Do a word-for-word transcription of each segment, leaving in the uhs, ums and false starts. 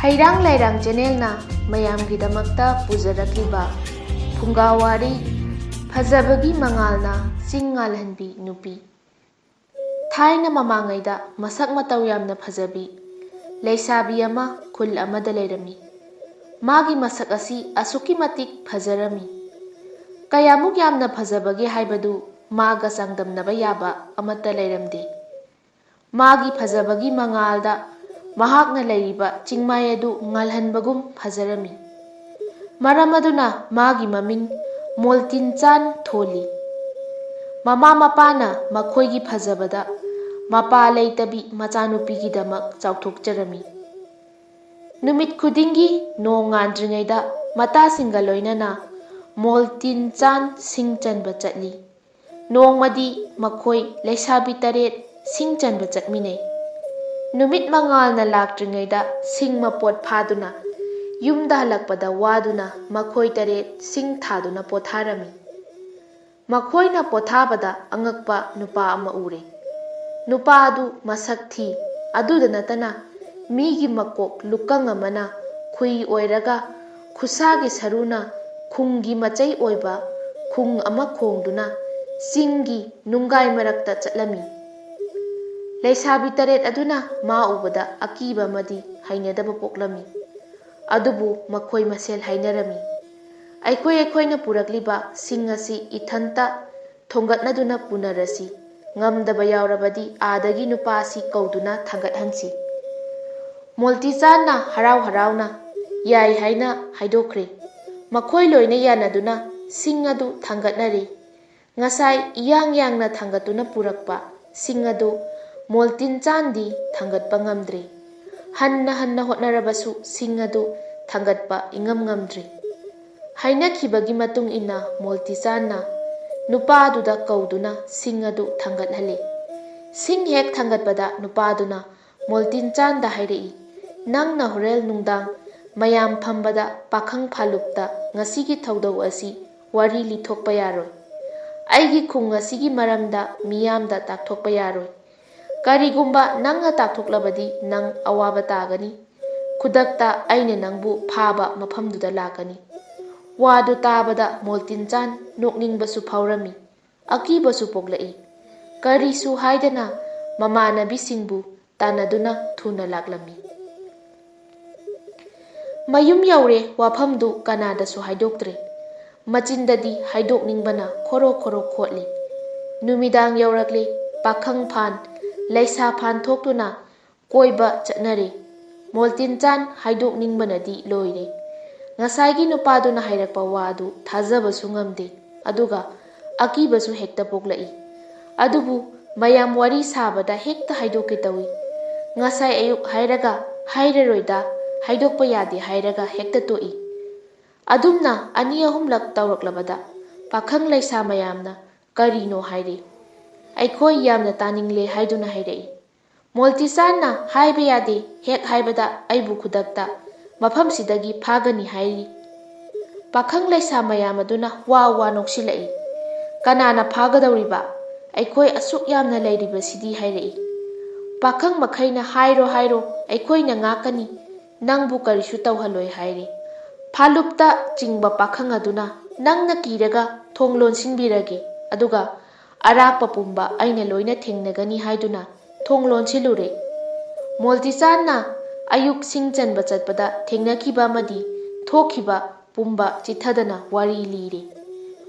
ꯍꯩꯔꯥꯡ ꯂꯩꯔꯥꯡ ꯆꯦꯅꯦꯜꯅ ꯃꯌꯥꯝꯒꯤꯗꯃꯛꯇ ꯄꯨꯖꯔꯛꯂꯤꯕ ꯐꯨꯡꯒꯥ ꯋꯥꯔꯤ, ꯐꯖꯕꯒꯤ ꯃꯉꯥꯜꯅ ꯆꯤꯡ ꯉꯥꯜꯍꯟꯕꯤ ꯅꯨꯄꯤ꯫ ꯊꯥꯏꯅ ꯃꯃꯥꯡꯉꯩꯗ ꯃꯁꯛ ꯃꯇꯧ ꯌꯥꯝꯅ ꯐꯖꯕꯤ ꯂꯩꯁꯥꯕꯤ ꯑꯃ ꯈꯨꯜ ꯑꯃꯗ ꯂꯩꯔꯝꯃꯤ꯫ ꯃꯥꯒꯤ ꯃꯁꯛ ꯑꯁꯤ ꯑꯁꯨꯛꯀꯤ ꯃꯇꯤꯛ ꯐꯖꯔꯝꯃꯤ꯫ ꯀꯌꯥꯃꯨꯛ ꯌꯥꯝꯅ ꯐꯖꯕꯒꯦ ꯍꯥꯏꯕꯗꯨ ꯃꯥꯒ ꯆꯥꯡꯗꯝꯅꯕ ꯌꯥꯕ ꯑꯃꯠꯇ ꯂꯩꯔꯝꯗꯦ꯫ ꯃꯥꯒꯤ ꯐꯖꯕꯒꯤ ꯃꯉꯥꯜꯗ ꯃꯍꯥꯛꯅ ꯂꯩꯔꯤꯕ ꯆꯤꯡꯃꯥꯏ ꯑꯗꯨ ꯉꯥꯜꯍꯟꯕꯒꯨꯝ ꯐꯖꯔꯝꯃꯤ꯫ ꯃꯔꯝ ꯑꯗꯨꯅ ꯃꯥꯒꯤ ꯃꯃꯤꯡ ꯃꯣꯜꯇꯤꯟꯆꯥꯟ ꯊꯣꯜꯂꯤ꯫ ꯃꯃꯥ ꯃꯄꯥꯅ ꯃꯈꯣꯏꯒꯤ ꯐꯖꯕꯗ ꯃꯄꯥ ꯂꯩꯇꯕꯤ ꯃꯆꯥꯅꯨꯄꯤꯒꯤꯗꯃꯛ ꯆꯥꯎꯊꯣꯛꯆꯔꯝꯃꯤ꯫ ꯅꯨꯃꯤꯠ ꯈꯨꯗꯤꯡꯒꯤ ꯅꯣꯡ ꯉꯥꯟꯗ꯭ꯔꯤꯉꯩꯗ ꯃꯇꯥꯁꯤꯡꯒ ꯂꯣꯏꯅꯅ ꯃꯣꯜꯇꯤꯟꯆꯥꯟ ꯁꯤꯡ ꯆꯟꯕ ꯆꯠꯂꯤ꯫ ꯅꯣꯡꯃꯗꯤ ꯃꯈꯣꯏ ꯂꯩꯁꯥꯕꯤ ꯇꯔꯦꯠ ꯁꯤꯡ ꯆꯟꯕ ꯆꯠꯃꯤꯟꯅꯩ꯫ ꯅꯨꯃꯤꯠ ꯃꯉꯥꯜꯅ ꯂꯥꯛꯇ꯭ꯔꯤꯉꯩꯗ ꯁꯤꯡ ꯃꯄꯣꯠ ꯐꯥꯗꯨꯅ ꯌꯨꯝꯗ ꯍꯜꯂꯛꯄꯗ ꯋꯥꯗꯨꯅ ꯃꯈꯣꯏ ꯇꯔꯦꯠ ꯁꯤꯡ ꯊꯥꯗꯨꯅ ꯄꯣꯊꯥꯔꯝꯃꯤ꯫ ꯃꯈꯣꯏꯅ ꯄꯣꯊꯥꯕꯗ ꯑꯉꯛꯄ ꯅꯨꯄꯥ ꯑꯃ ꯎꯔꯦ꯫ ꯅꯨꯄꯥ ꯑꯗꯨ ꯃꯁꯛ ꯊꯤ꯫ ꯑꯗꯨꯗ ꯅꯠꯇꯅ ꯃꯤꯒꯤ ꯃꯀꯣꯛ ꯂꯨꯀꯪ ꯑꯃꯅ ꯈꯨꯏ ꯑꯣꯏꯔꯒ ꯈꯨꯠꯁꯥꯒꯤ ꯁꯔꯨꯅ ꯈꯨꯡꯒꯤ ꯃꯆꯩ ꯑꯣꯏꯕ ꯈꯨꯡ ꯑꯃ ꯈꯣꯡꯗꯨꯅ ꯆꯤꯡꯒꯤ ꯅꯨꯡꯒꯥꯏ ꯃꯔꯛꯇ ꯆꯠꯂꯝꯃꯤ꯫ ꯂꯩꯁꯥꯕꯤ ꯇꯔꯦꯠ ꯑꯗꯨꯅ ꯃꯥ ꯎꯕꯗ ꯑꯀꯤꯕ ꯑꯃꯗꯤ ꯍꯩꯅꯗꯕ ꯄꯣꯛꯂꯝꯃꯤ꯫ ꯑꯗꯨꯕꯨ ꯃꯈꯣꯏ ꯃꯁꯦꯜ ꯍꯥꯏꯅꯔꯝꯃꯤ, "ꯑꯩꯈꯣꯏ ꯑꯩꯈꯣꯏꯅ ꯄꯨꯔꯛꯂꯤꯕ ꯁꯤꯡ ꯑꯁꯤ ꯏꯊꯟꯇ ꯊꯣꯡꯒꯠꯅꯗꯨꯅ ꯄꯨꯅꯔꯁꯤ꯫ ꯉꯝꯗꯕ ꯌꯥꯎꯔꯕꯗꯤ ꯑꯥꯗꯒꯤ ꯅꯨꯄꯥ ꯑꯁꯤ ꯀꯧꯗꯨꯅ ꯊꯥꯡꯒꯠꯍꯟꯁꯤ꯫" ꯃꯣꯜꯇꯤꯆꯥꯟꯅ ꯍꯔꯥꯎ ꯍꯔꯥꯎꯅ "ꯌꯥꯏ" ꯍꯥꯏꯅ ꯍꯥꯏꯗꯣꯛꯈ꯭ꯔꯦ꯫ ꯃꯈꯣꯏ ꯂꯣꯏꯅ ꯌꯥꯅꯗꯨꯅ ꯁꯤꯡ ꯑꯗꯨ ꯊꯥꯡꯒꯠꯅꯔꯦ꯫ ꯉꯁꯥꯏ ꯏꯌꯥꯡ ꯌꯥꯡꯅ ꯊꯥꯡꯒꯠꯇꯨꯅ ꯄꯨꯔꯛꯄ ꯁꯤꯡ ꯑꯗꯨ ꯃꯣꯜꯇꯤꯟꯆꯥꯟꯗꯤ ꯊꯥꯡꯒꯠꯄ ꯉꯝꯗ꯭ꯔꯦ꯫ ꯍꯟꯅ ꯍꯟꯅ ꯍꯣꯠꯅꯔꯕꯁꯨ ꯁꯤꯡ ꯑꯗꯨ ꯊꯥꯡꯒꯠꯄ ꯏꯉꯝ ꯉꯝꯗ꯭ꯔꯦ꯫ ꯍꯥꯏꯅꯈꯤꯕꯒꯤ ꯃꯇꯨꯡ ꯏꯟꯅ ꯃꯣꯜꯇꯤꯆꯥꯟꯅ ꯅꯨꯄꯥꯗꯨꯗ ꯀꯧꯗꯨꯅ ꯁꯤꯡ ꯑꯗꯨ ꯊꯥꯡꯒꯠꯍꯜꯂꯦ꯫ ꯁꯤꯡ ꯍꯦꯛ ꯊꯥꯡꯒꯠꯄꯗ ꯅꯨꯄꯥꯗꯨꯅ ꯃꯣꯜꯇꯤꯟꯆꯥꯟꯗ ꯍꯥꯏꯔꯛꯏ, "ꯅꯪꯅ ꯍꯣꯔꯦꯟ ꯅꯨꯡꯗꯥꯡ ꯃꯌꯥꯝ ꯐꯝꯕꯗ ꯄꯥꯈꯪ ꯐꯥꯂꯨꯞꯇ ꯉꯁꯤꯒꯤ ꯊꯧꯗꯧ ꯑꯁꯤ ꯋꯥꯔꯤ ꯂꯤꯊꯣꯛꯄ ꯌꯥꯔꯣꯏ꯫ ꯑꯩꯒꯤ ꯈꯨꯡ ꯑꯁꯤꯒꯤ ꯃꯔꯝꯗ ꯃꯤꯌꯥꯝꯗ ꯇꯥꯛꯊꯣꯛꯄ ꯌꯥꯔꯣꯏ꯫ ꯀꯔꯤꯒꯨꯝꯕ ꯅꯪꯅ ꯇꯥꯛꯊꯣꯛꯂꯕꯗꯤ ꯅꯪ ꯑꯋꯥꯕ ꯇꯥꯒꯅꯤ꯫ ꯈꯨꯗꯛꯇ ꯑꯩꯅ ꯅꯪꯕꯨ ꯐꯥꯕ ꯃꯐꯝꯗꯨꯗ ꯂꯥꯛꯀꯅꯤ꯫ ꯋꯥꯗꯨ ꯇꯥꯕꯗ ꯃꯣꯜꯇꯤꯟꯆꯥꯟ ꯅꯣꯛꯅꯤꯡꯕꯁꯨ ꯐꯥꯎꯔꯝꯃꯤ, ꯑꯀꯤꯕꯁꯨ ꯄꯣꯛꯂꯛꯏ꯫ ꯀꯔꯤꯁꯨ ꯍꯥꯏꯗꯅ ꯃꯃꯥꯟꯅꯕꯤꯁꯤꯡꯕꯨ ꯇꯥꯟꯅꯗꯨꯅ ꯊꯨꯅ ꯂꯥꯛꯂꯝꯃꯤ꯫ ꯃꯌꯨꯝ ꯌꯧꯔꯦ, ꯋꯥꯐꯝꯗꯨ ꯀꯅꯥꯗꯁꯨ ꯍꯥꯏꯗꯣꯛꯇ꯭ꯔꯦ꯫ ꯃꯆꯤꯟꯗꯗꯤ ꯍꯥꯏꯗꯣꯛꯅꯤꯡꯕꯅ ꯈꯣꯔꯣ ꯈꯣꯔꯣ ꯈꯣꯠꯂꯤ꯫ ꯅꯨꯃꯤꯗꯥꯡ ꯌꯧꯔꯛꯂꯦ, ꯄꯥꯈꯪ ꯐꯥꯟ, ꯂꯩꯁꯥ ꯐꯥꯟ ꯊꯣꯛꯇꯨꯅ ꯀꯣꯏꯕ ꯆꯠꯅꯔꯦ꯫ ꯃꯣꯜꯇꯤꯟꯆꯥꯟ ꯍꯥꯏꯗꯣꯛꯅꯤꯡꯕꯅꯗꯤ ꯂꯣꯏꯔꯦ꯫ ꯉꯁꯥꯏꯒꯤ ꯅꯨꯄꯥꯗꯨꯅ ꯍꯥꯏꯔꯛꯄ ꯋꯥ ꯑꯗꯨ ꯊꯥꯖꯕꯁꯨ ꯉꯝꯗꯦ, ꯑꯗꯨꯒ ꯑꯀꯤꯕꯁꯨ ꯍꯦꯛꯇ ꯄꯣꯛꯂꯛꯏ꯫ ꯑꯗꯨꯕꯨ ꯃꯌꯥꯝ ꯋꯥꯔꯤ ꯁꯥꯕꯗ ꯍꯦꯛꯇ ꯍꯥꯏꯗꯣꯛꯀꯦ ꯇꯧꯏ꯫ ꯉꯁꯥꯏ ꯑꯌꯨꯛ ꯍꯥꯏꯔꯒ ꯍꯥꯏꯔꯔꯣꯏꯗ, ꯍꯥꯏꯗꯣꯛꯄ ꯌꯥꯗꯦ ꯍꯥꯏꯔꯒ ꯍꯦꯛꯇ ꯇꯣꯛꯏ꯫ ꯑꯗꯨꯝꯅ ꯑꯅꯤ ꯑꯍꯨꯝꯂꯛ ꯇꯧꯔꯛꯂꯕꯗ ꯄꯥꯈꯪ ꯂꯩꯁꯥ ꯃꯌꯥꯝꯅ "ꯀꯔꯤꯅꯣ?" ꯍꯥꯏꯔꯦ꯫ "ꯑꯩꯈꯣꯏ ꯌꯥꯝꯅ ꯇꯥꯅꯤꯡꯂꯦ" ꯍꯥꯏꯗꯨꯅ ꯍꯥꯏꯔꯛꯏ꯫ ꯃꯣꯜꯇꯤꯆꯥꯟꯅ "ꯍꯥꯏꯕ ꯌꯥꯗꯦ, ꯍꯦꯛ ꯍꯥꯏꯕꯗ ꯑꯩꯕꯨ ꯈꯨꯗꯛꯇ ꯃꯐꯝꯁꯤꯗꯒꯤ ꯐꯥꯒꯅꯤ" ꯍꯥꯏꯔꯤ꯫ ꯄꯥꯈꯪ ꯂꯩꯁꯥ ꯃꯌꯥꯝ ꯑꯗꯨꯅ ꯋꯥ ꯋꯥ ꯅꯣꯛꯁꯤꯜꯂꯛꯏ꯫ "ꯀꯅꯥꯅ ꯐꯥꯒꯗꯧꯔꯤꯕ? ꯑꯩꯈꯣꯏ ꯑꯁꯨꯛ ꯌꯥꯝꯅ ꯂꯩꯔꯤꯕꯁꯤꯗꯤ" ꯍꯥꯏꯔꯛꯏ꯫ ꯄꯥꯈꯪ ꯃꯈꯩꯅ "ꯍꯥꯏꯔꯣ, ꯍꯥꯏꯔꯣ, ꯑꯩꯈꯣꯏꯅ ꯉꯥꯛꯀꯅꯤ, ꯅꯪꯕꯨ ꯀꯔꯤꯁꯨ ꯇꯧꯍꯜꯂꯣꯏ" ꯍꯥꯏꯔꯦ꯫ ꯐꯥꯂꯨꯞꯇ ꯆꯤꯡꯕ ꯄꯥꯈꯪ ꯑꯗꯨꯅ "ꯅꯪꯅ ꯀꯤꯔꯒ ꯊꯣꯡ ꯂꯣꯟꯁꯤꯟꯕꯤꯔꯒꯦ, ꯑꯗꯨꯒ ꯑꯔꯥꯛꯄ ꯄꯨꯝꯕ ꯑꯩꯅ ꯂꯣꯏꯅ ꯊꯦꯡꯅꯒꯅꯤ" ꯍꯥꯏꯗꯨꯅ ꯊꯣꯡ ꯂꯣꯟꯁꯤꯜꯂꯨꯔꯦ꯫ ꯃꯣꯜꯇꯤꯆꯥꯟꯅ ꯑꯌꯨꯛ ꯁꯤꯡ ꯆꯟꯕ ꯆꯠꯄꯗ ꯊꯦꯡꯅꯈꯤꯕ ꯑꯃꯗꯤ ꯊꯣꯛꯈꯤꯕ ꯄꯨꯝꯕ ꯆꯤꯊꯗꯅ ꯋꯥꯔꯤ ꯂꯤꯔꯦ꯫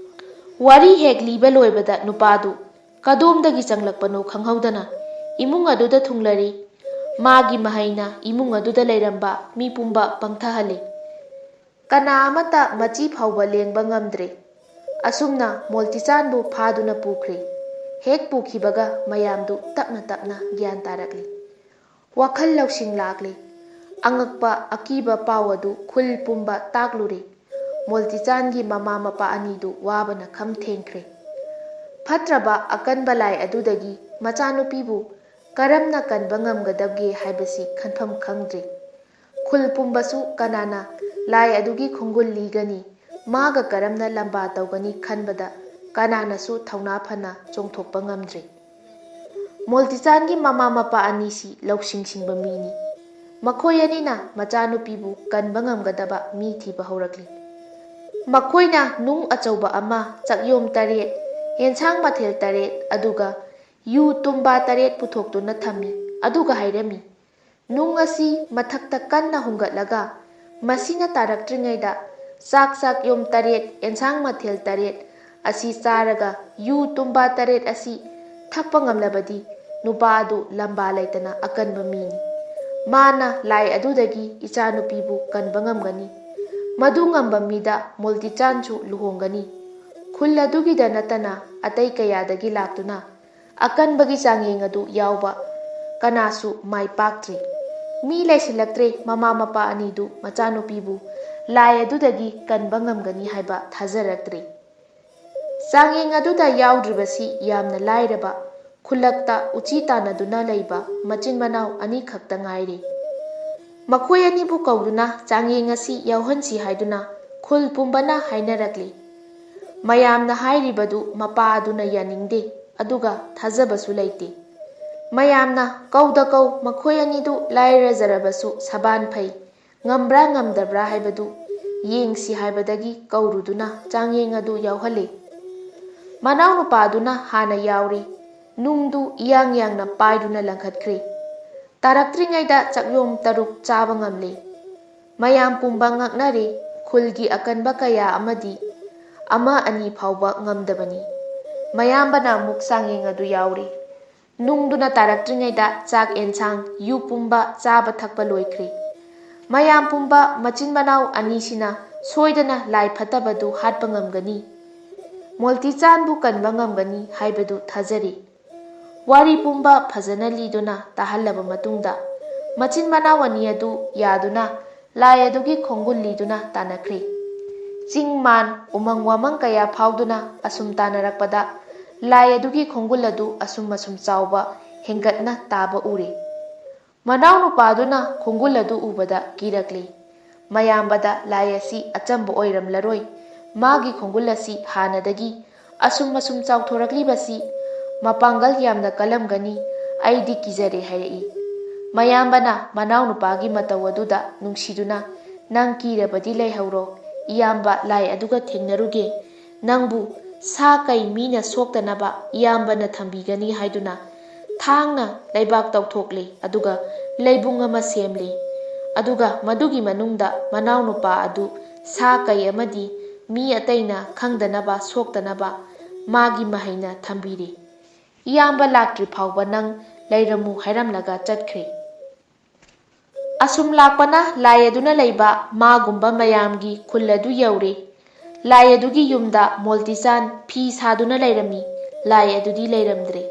ꯋꯥꯔꯤ ꯍꯦꯛ ꯂꯤꯕ ꯂꯣꯏꯕꯗ ꯅꯨꯄꯥꯗꯨ ꯀꯗꯣꯝꯗꯒꯤ ꯆꯪꯂꯛꯄꯅꯣ ꯈꯪꯍꯧꯗꯅ ꯏꯃꯨꯡ ꯑꯗꯨꯗ ꯊꯨꯡꯂꯔꯦ꯫ ꯃꯥꯒꯤ ꯃꯍꯩꯅ ꯏꯃꯨꯡ ꯑꯗꯨꯗ ꯂꯩꯔꯝꯕ ꯃꯤ ꯄꯨꯝꯕ ꯄꯪꯊꯍꯜꯂꯦ꯫ ꯀꯅꯥ ꯑꯃꯠꯇ ꯃꯆꯤ ꯐꯥꯎꯕ ꯂꯦꯡꯕ ꯉꯝꯗ꯭ꯔꯦ꯫ ꯑꯁꯨꯝꯅ ꯃꯣꯜꯇꯤꯆꯥꯟꯕꯨ ꯐꯥꯗꯨꯅ ꯄꯨꯈ꯭ꯔꯦ꯫ ꯍꯦꯛ ꯄꯨꯈꯤꯕꯒ ꯃꯌꯥꯝꯗꯨ ꯇꯞꯅ ꯇꯞꯅ ꯒ꯭ꯌꯥꯟ ꯇꯥꯔꯛꯂꯤ꯫ ꯋꯥꯈꯜ ꯂꯧꯁꯤꯡ ꯂꯥꯛꯂꯤ꯫ ꯑꯉꯛꯄ ꯑꯀꯤꯕ ꯄꯥꯎ ꯑꯗꯨ ꯈꯨꯜ ꯄꯨꯝꯕ ꯇꯥꯛꯂꯨꯔꯦ꯫ ꯃꯣꯜꯇꯤꯆꯥꯟꯒꯤ ꯃꯃꯥ ꯃꯄꯥ ꯑꯅꯤꯗꯨ ꯋꯥꯕꯅ ꯈꯝ ꯊꯦꯡꯈ꯭ꯔꯦ꯫ ꯐꯠꯇ꯭ꯔꯕ ꯑꯀꯟꯕ ꯂꯥꯏ ꯑꯗꯨꯗꯒꯤ ꯃꯆꯥꯅꯨꯄꯤꯕꯨ ꯀꯔꯝꯅ ꯀꯟꯕ ꯉꯝꯒꯗꯕꯒꯦ ꯍꯥꯏꯕꯁꯤ ꯈꯟꯐꯝ ꯈꯪꯗ꯭ꯔꯦ꯫ ꯈꯨꯜ ꯄꯨꯝꯕꯁꯨ ꯀꯅꯥꯅ ꯂꯥꯏ ꯑꯗꯨꯒꯤ ꯈꯣꯡꯒꯨꯜ ꯂꯤꯒꯅꯤ, ꯃꯥꯒ ꯀꯔꯝꯅ ꯂꯝꯕꯥ ꯇꯧꯒꯅꯤ ꯈꯟꯕꯗ ꯀꯅꯥꯅꯁꯨ ꯊꯧꯅꯥ ꯐꯅ ꯆꯣꯡꯊꯣꯛꯄ ꯉꯝꯗ꯭ꯔꯦ꯫ ꯃꯣꯜꯇꯤꯆꯥꯟꯒꯤ ꯃꯃꯥ ꯃꯄꯥ ꯑꯅꯤꯁꯤ ꯂꯧꯁꯤꯡ ꯁꯤꯡꯕ ꯃꯤꯅꯤ꯫ ꯃꯈꯣꯏ ꯑꯅꯤꯅ ꯃꯆꯥꯅꯨꯄꯤꯕꯨ ꯀꯟꯕ ꯉꯝꯒꯗꯕ ꯃꯤ ꯊꯤꯕ ꯍꯧꯔꯛꯂꯤ꯫ ꯃꯈꯣꯏꯅ ꯅꯨꯡ ꯑꯆꯧꯕ ꯑꯃ, ꯆꯥꯛꯌꯣꯝ ꯇꯔꯦꯠ, ꯑꯦꯟꯁꯥꯡ ꯃꯊꯦꯜ ꯇꯔꯦꯠ, ꯑꯗꯨꯒ ꯌꯨ ꯇꯨꯝꯕ ꯇꯔꯦꯠ ꯄꯨꯊꯣꯛꯇꯨꯅ ꯊꯝꯃꯤ, ꯑꯗꯨꯒ ꯍꯥꯏꯔꯝꯃꯤ, "ꯅꯨꯡ ꯑꯁꯤ ꯃꯊꯛꯇ ꯀꯟꯅ ꯍꯨꯝꯒꯠꯂꯒ ꯃꯁꯤꯅ ꯇꯥꯔꯛꯇ꯭ꯔꯤꯉꯩꯗ ꯆꯥꯛ ꯆꯥꯛꯌꯣꯝ ꯇꯔꯦꯠ, ꯑꯦꯟꯁꯥꯡ ꯃꯊꯦꯜ ꯇꯔꯦꯠ ꯑꯁꯤ ꯆꯥꯔꯒ ꯌꯨ ꯇꯨꯝꯕ ꯇꯔꯦꯠ ꯑꯁꯤ ꯊꯛꯄ ꯉꯝꯂꯕꯗꯤ ꯅꯨꯄꯥ ꯑꯗꯨ ꯂꯝꯕꯥ ꯂꯩꯇꯅ ꯑꯀꯟꯕ ꯃꯤꯅꯤ꯫ ꯃꯥꯅ ꯂꯥꯏ ꯑꯗꯨꯗꯒꯤ ꯏꯆꯥꯅꯨꯄꯤꯕꯨ ꯀꯟꯕ ꯉꯝꯒꯅꯤ꯫ ꯃꯗꯨ ꯉꯝꯕ ꯃꯤꯗ ꯃꯣꯜꯇꯤꯆꯥꯟꯁꯨ ꯂꯨꯍꯣꯡꯒꯅꯤ꯫" ꯈꯨꯜ ꯑꯗꯨꯒꯤꯗ ꯅꯠꯇꯅ ꯑꯇꯩ ꯀꯌꯥꯗꯒꯤ ꯂꯥꯛꯇꯨꯅ ꯑꯀꯟꯕꯒꯤ ꯆꯥꯡꯌꯦꯡ ꯑꯗꯨ ꯌꯥꯎꯕ ꯀꯅꯥꯁꯨ ꯃꯥꯏ ꯄꯥꯛꯇ꯭ꯔꯤ꯫ ꯃꯤ ꯂꯩꯁꯤꯜꯂꯛꯇ꯭ꯔꯦ ꯃꯃꯥ ꯃꯄꯥ ꯑꯅꯤꯗꯨ ꯃꯆꯥꯅꯨꯄꯤꯕꯨ ꯂꯥꯏ ꯑꯗꯨꯗꯒꯤ ꯀꯟꯕ ꯉꯝꯒꯅꯤ ꯍꯥꯏꯕ ꯊꯥꯖꯔꯛꯇ꯭ꯔꯤ꯫ ꯆꯥꯡꯌꯦꯡ ꯑꯗꯨꯗ ꯌꯥꯎꯗ꯭ꯔꯤꯕꯁꯤ ꯌꯥꯝꯅ ꯂꯥꯏꯔꯕ, ꯈꯨꯜꯂꯛꯇ ꯎꯆꯤ ꯇꯥꯟꯅꯗꯨꯅ ꯂꯩꯕ ꯃꯆꯤꯟ ꯃꯅꯥꯎ ꯑꯅꯤꯈꯛꯇ ꯉꯥꯏꯔꯦ꯫ ꯃꯈꯣꯏ ꯑꯅꯤꯕꯨ ꯀꯧꯗꯨꯅ ꯆꯥꯡꯌꯦꯡ ꯑꯁꯤ ꯌꯥꯎꯍꯟꯁꯤ ꯍꯥꯏꯗꯨꯅ ꯈꯨꯜ ꯄꯨꯝꯕꯅ ꯍꯥꯏꯅꯔꯛꯂꯤ꯫ ꯃꯌꯥꯝꯅ ꯍꯥꯏꯔꯤꯕꯗꯨ ꯃꯄꯥ ꯑꯗꯨꯅ ꯌꯥꯅꯤꯡꯗꯦ, ꯑꯗꯨꯒ ꯊꯥꯖꯕꯁꯨ ꯂꯩꯇꯦ꯫ ꯃꯌꯥꯝꯅ "ꯀꯧꯗ ꯀꯧ, ꯃꯈꯣꯏ ꯑꯅꯤꯗꯨ ꯂꯥꯏꯔꯖꯔꯕꯁꯨ ꯁꯕꯥꯟ ꯐꯩ, ꯉꯝꯕ꯭ꯔꯥ ꯉꯝꯗꯕ꯭ꯔꯥ ꯍꯥꯏꯕꯗꯨ ꯌꯦꯡꯁꯤ" ꯍꯥꯏꯕꯗꯒꯤ ꯀꯧꯔꯨꯗꯨꯅ ꯆꯥꯡꯌꯦꯡ ꯑꯗꯨ ꯌꯥꯎꯍꯜꯂꯤ꯫ ꯃꯅꯥꯎꯅꯨꯄꯥꯗꯨꯅ ꯍꯥꯟꯅ ꯌꯥꯎꯔꯤ꯫ ꯅꯨꯡꯗꯨ ꯏꯌꯥꯡ ꯌꯥꯡꯅ ꯄꯥꯏꯗꯨꯅ ꯂꯪꯈꯠꯈ꯭ꯔꯦ꯫ ꯇꯥꯔꯛꯇ꯭ꯔꯤꯉꯩꯗ ꯆꯥꯛꯌꯣꯝ ꯇꯔꯨꯛ ꯆꯥꯕ ꯉꯝꯂꯦ꯫ ꯃꯌꯥꯝ ꯄꯨꯝꯕ ꯉꯛꯅꯔꯦ꯫ ꯈꯨꯜꯒꯤ ꯑꯀꯟꯕ ꯀꯌꯥ ꯑꯃꯗꯤ ꯑꯃ ꯑꯅꯤ ꯐꯥꯎꯕ ꯉꯝꯗꯕꯅꯤ꯫ ꯃꯌꯥꯝꯕꯅ ꯑꯃꯨꯛ ꯆꯥꯡꯌꯦꯡ ꯑꯗꯨ ꯌꯥꯎꯔꯤ꯫ ꯅꯨꯡꯗꯨꯅ ꯇꯥꯔꯛꯇ꯭ꯔꯤꯉꯩꯗ ꯆꯥꯛ ꯑꯦꯟꯁꯥꯡ, ꯌꯨ ꯄꯨꯝꯕ ꯆꯥꯕ ꯊꯛꯄ ꯂꯣꯏꯈ꯭ꯔꯦ꯫ ꯃꯌꯥꯝ ꯄꯨꯝꯕ ꯃꯆꯤꯟ ꯃꯅꯥꯎ ꯑꯅꯤꯁꯤꯅ ꯁꯣꯏꯗꯅ ꯂꯥꯏ ꯐꯠꯇꯕꯗꯨ ꯍꯥꯠꯄ ꯉꯝꯒꯅꯤ, ꯃꯣꯜꯇꯤꯆꯥꯟꯕꯨ ꯀꯟꯕ ꯉꯝꯒꯅꯤ ꯍꯥꯏꯕꯗꯨ ꯊꯥꯖꯔꯤ꯫ ꯋꯥꯔꯤ ꯄꯨꯝꯕ ꯐꯖꯅ ꯂꯤꯗꯨꯅ ꯇꯥꯍꯜꯂꯕ ꯃꯇꯨꯡꯗ, ꯃꯆꯤꯟ ꯃꯅꯥꯎ ꯑꯅꯤ ꯑꯗꯨ ꯌꯥꯗꯨꯅ ꯂꯥꯏ ꯑꯗꯨꯒꯤ ꯈꯣꯡꯒꯨꯜ ꯂꯤꯗꯨꯅ ꯇꯥꯟꯅꯈ꯭ꯔꯦ꯫ ꯆꯤꯡ ꯃꯥꯟ, ꯎꯃꯪ ꯋꯥꯃꯪ ꯀꯌꯥ ꯐꯥꯎꯗꯨꯅ ꯑꯁꯨꯝ ꯇꯥꯟꯅꯔꯛꯄꯗ, ꯂꯥꯏ ꯑꯗꯨꯒꯤ ꯈꯣꯡꯒꯨꯜ ꯑꯗꯨ ꯑꯁꯨꯝ ꯑꯁꯨꯝ ꯆꯥꯎꯕ ꯍꯦꯟꯒꯠꯅ ꯇꯥꯕ ꯎꯔꯦ꯫ ꯃꯅꯥꯎꯅꯨꯄꯥꯗꯨꯅ ꯈꯣꯡꯒꯨꯜ ꯑꯗꯨ ꯎꯕꯗ ꯀꯤꯔꯛꯂꯦ꯫ ꯃꯌꯥꯝꯕꯗ ꯂꯥꯏ ꯑꯁꯤ ꯑꯆꯝꯕ ꯑꯣꯏꯔꯝꯂꯔꯣꯏ, ꯃꯥꯒꯤ ꯈꯣꯡꯒꯨꯜ ꯑꯁꯤ ꯍꯥꯟꯅꯗꯒꯤ ꯑꯁꯨꯝ ꯑꯁꯨꯝ ꯆꯥꯎꯊꯣꯔꯛꯂꯤꯕꯁꯤ ꯃꯄꯥꯡꯒꯜ ꯌꯥꯝꯅ ꯀꯜꯂꯝꯒꯅꯤ, ꯑꯩꯗꯤ ꯀꯤꯖꯔꯦ ꯍꯥꯏꯔꯛꯏ꯫ ꯃꯌꯥꯝꯕꯅ ꯃꯅꯥꯎꯅꯨꯄꯥꯒꯤ ꯃꯇꯧ ꯑꯗꯨꯗ ꯅꯨꯡꯁꯤꯗꯨꯅ, "ꯅꯪ ꯀꯤꯔꯕꯗꯤ ꯂꯩꯍꯧꯔꯣ, ꯏꯌꯥꯝꯕ ꯂꯥꯏ ꯑꯗꯨꯒ ꯊꯦꯡꯅꯔꯨꯒꯦ꯫ ꯅꯪꯕꯨ ꯁꯥ ꯀꯩ ꯃꯤꯅ ꯁꯣꯛꯇꯅꯕ ꯏꯌꯥꯝꯕꯅ ꯊꯝꯕꯤꯒꯅꯤ" ꯍꯥꯏꯗꯨꯅ ꯊꯥꯡꯅ ꯂꯩꯕꯥꯛ ꯇꯧꯊꯣꯛꯂꯦ, ꯑꯗꯨꯒ ꯂꯩꯕꯨꯡ ꯑꯃ ꯁꯦꯝꯂꯦ꯫ ꯑꯗꯨꯒ ꯃꯗꯨꯒꯤ ꯃꯅꯨꯡꯗ ꯃꯅꯥꯎꯅꯨꯄꯥ ꯑꯗꯨ ꯁꯥ ꯀꯩ ꯑꯃꯗꯤ ꯃꯤ ꯑꯇꯩꯅ ꯈꯪꯗꯅꯕ, ꯁꯣꯛꯇꯅꯕ ꯃꯥꯒꯤ ꯃꯍꯩꯅ ꯊꯝꯕꯤꯔꯦ꯫ "ꯏꯌꯥꯝꯕ ꯂꯥꯛꯇ꯭ꯔꯤ ꯐꯥꯎꯕ ꯅꯪ ꯂꯩꯔꯝꯃꯨ" ꯍꯥꯏꯔꯝꯂꯒ ꯆꯠꯈ꯭ꯔꯦ꯫ ꯑꯁꯨꯝ ꯂꯥꯛꯄꯅ ꯂꯥꯏ ꯑꯗꯨꯅ ꯂꯩꯕ ꯃꯥꯒꯨꯝꯕ ꯃꯌꯥꯝꯒꯤ ꯈꯨꯜ ꯑꯗꯨ ꯌꯧꯔꯦ꯫ ꯂꯥꯏ ꯑꯗꯨꯒꯤ ꯌꯨꯝꯗ ꯃꯣꯜꯇꯤꯆꯥꯟ ꯐꯤ ꯁꯥꯗꯨꯅ ꯂꯩꯔꯝꯃꯤ꯫ ꯂꯥꯏ ꯑꯗꯨꯗꯤ ꯂꯩꯔꯝꯗ꯭ꯔꯦ꯫